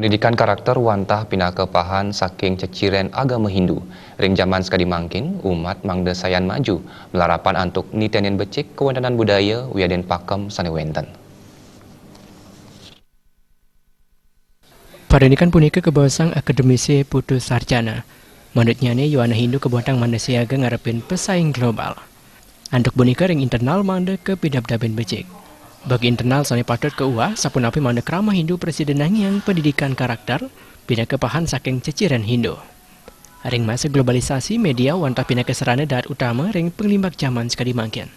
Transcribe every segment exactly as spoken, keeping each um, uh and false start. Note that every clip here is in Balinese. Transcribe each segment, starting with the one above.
Pendidikan karakter wantah pinaka pahan saking ceciren agama Hindu. Ring jaman sakadi mangkin, umat mangda sayan maju, malarapan antuk nitenin becik kawéntenan budaya wiadin pakem sané wénten. Parindikan punika kabaosang akademisi Putu Sarjana. Manutnyané, yowana Hindu kabuatang mangda siaga ngarepin pesaing global. Antuk punika ring internal mangda kapidabdabin becik. Bagi internal sané patut kauwah, sapunapi mangda krama Hindu prasida nangiang pendidikan karakter, pinaka pahan saking ceciren Hindu. Ring masa globalisasi, media wantah pinaka sarana dahat utama ring panglimbak jaman sakadi mangkin.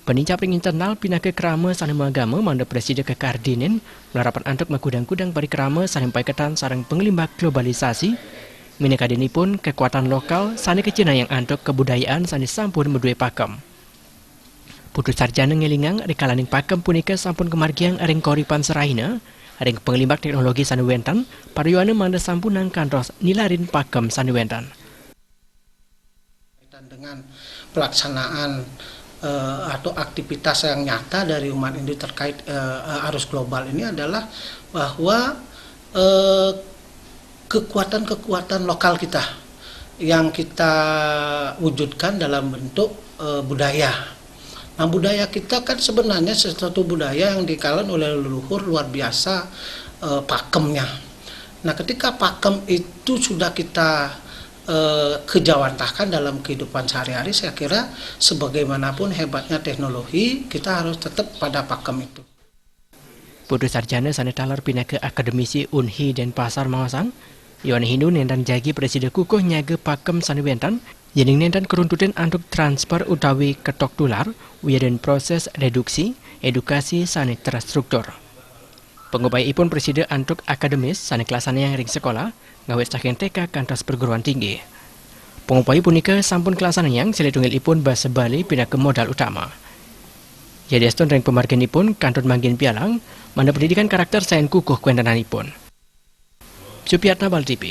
Panincap ring internal pinaka krama sané maagama mangda prasida kakardinin, malarapan antuk makudang-kudang parikrama sané mapaiketan sareng panglimbak globalisasi, minakadinipun kakuatan lokal sané kacinayang antuk kabudayaan sané sampun madué pakem. Putu Sarjana ngélingang rikalaning pakem punika sampun kamargiang ring kauripan sarahina, ring panglimbak téknologi sané wénten, para yowana mangda sampunang kantos nilarin pakem sané wénten. Kaitan dengan pelaksanaan, eh, atau aktivitas yang nyata dari umat Hindu terkait, eh, eh, arus global ini adalah bahwa, eh, kekuatan-kekuatan lokal kita yang kita wujudkan dalam bentuk, eh, budaya. Nah, budaya kita kan sebenarnya sesuatu budaya yang dikalon oleh leluhur luar biasa, eh, pakemnya. Nah, ketika pakem itu sudah kita, eh, kejawantahkan dalam kehidupan sehari-hari, saya kira sebagaimanapun hebatnya teknologi, kita harus tetap pada pakem itu. Putu Sarjana sané taler pinaka akademisi Unhi Denpasar maosang, yowana Hindu nénten jagi prasida kukuh nyaga pakem sané wénten, yéning nénten karuntutin antuk transfer utawi ketok tular, wiadin proses reduksi, edukasi sané terstruktur. Pangupaya ipun prasida antuk akademis sané kalaksanayang ring sekolah, ngawit saking T K kantos perguruan tinggi. Pangupaya punika sampun kalaksanayang silih tunggil ipun basa Bali pinaka modal utama. Yadiastun ring pamargin ipun kantun manggihin pialang, mangda pendidikan karakter sayan kukuh kawéntenanipun. Supiatna, Bali T V.